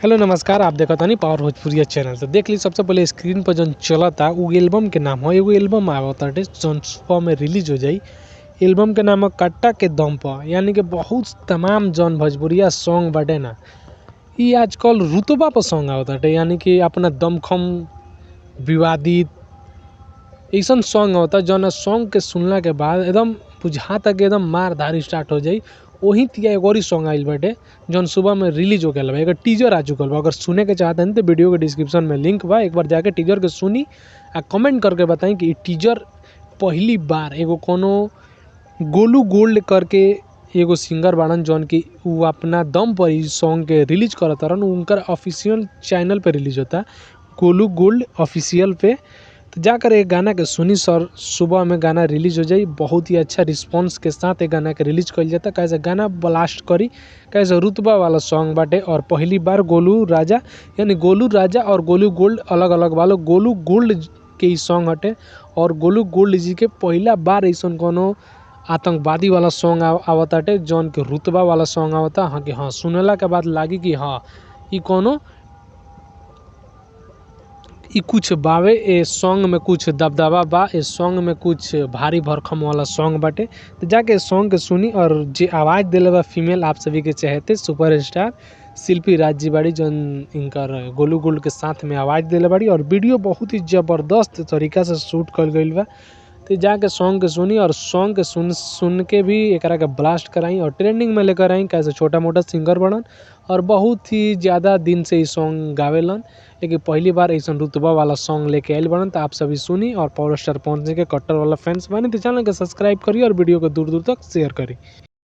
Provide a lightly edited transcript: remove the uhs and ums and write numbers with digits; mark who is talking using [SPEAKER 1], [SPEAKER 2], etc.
[SPEAKER 1] Hello नमस्कार, आप देखत तानी पावर भोजपुरिया चैनल। तो देख ली सबसे पहले स्क्रीन पर जौन चलता उ एल्बम के नाम ह। एगो एल्बम आवताटे जौन सुबह में रिलीज हो जाई। एल्बम के नाम ह कट्टा के दम प, यानी कि बहुत तमाम जौन भोजपुरिया सॉन्ग बाटे ना, इ आजकल रुतबा पर सॉन्ग आवताटे, यानी कि अपना दमखम विवादित ऐसन सॉन्ग आवता जौन सॉन्ग के सुनला के बाद एकदम बुझाता कि एकदम मार धार स्टार्ट हो जाई। ओही तिया एगो औरी सॉन्ग आइल बाटे जौन सुबह में रिलीज होखे वाला बा। एकर टीजर आ चुकल बा। अगर सुने के चाहतानी त वीडियो के डिस्क्रिप्शन में लिंक बा, एक बार जाके टीजर के सुनी आ कमेंट करके बताई कि इ टीजर पहली बार एगो कोनो गोलू गोल्ड करके एगो सिंगर बाड़न जौन की उ अपना दम पर इ सॉन्ग के रिलीज करतारन। उनकर ऑफिशियल चैनल पे रिलीज होता, गोलू गोल्ड ऑफिशियल पे। तो जाकर एक गाना के सुनी सर, सुबह में गाना रिलीज हो जाई। बहुत ही अच्छा रिस्पांस के साथ एक गाना के रिलीज कइल जाता, काहे गाना ब्लास्ट करी, काहे रुतबा वाला सॉन्ग बाटे। और पहली बार गोलू राजा यानी गोलू राजा और गोलू गोल्ड अलग अलग वालो गोलू गोल्ड के इ सॉन्ग हटे। और गोलू गोल्ड जी के पहला बार ऐसन कोनो आतंकवादी वाला सॉन्ग आवताटे जौन के रुतबा वाला सॉन्ग आवता। हाँ कि हाँ, सुनला के बाद लागी कि हाँ इ कोनो इ कुछ बावे, ए सॉन्ग में कुछ दबदबा बा, ए सॉन्ग में कुछ भारी भरखम वाला सॉन्ग बाटे। तो जाके सॉन्ग के सुनी। और जे आवाज देले बा फीमेल आप सभी के चाहते सुपरस्टार शिल्पी राज जी बाड़ी, जौन इनकर गोलू गोल्ड के साथ में आवाज देले बाड़ी। और वीडियो बहुत ही जबरदस्त तरीका से शूट कइल गइल बा। तो जाके सॉन्ग के सुनी और सॉन्ग के सुन सुन के भी एकरा के ब्लास्ट कराई और ट्रेंडिंग में लेकर आई। कैसे छोटा मोटा सिंगर बनन और बहुत ही ज़्यादा दिन से इ सॉन्ग गावेलन, लेकिन पहली बार ऐसन रुतबा वाला सॉन्ग लेके आइल बनन। तो आप सभी सुनी और पावर स्टार पवन सिंह के कट्टर वाला फैंस बनी तो चैनल के सब्सक्राइब करी और वीडियो को दूर दूर तक शेयर करी।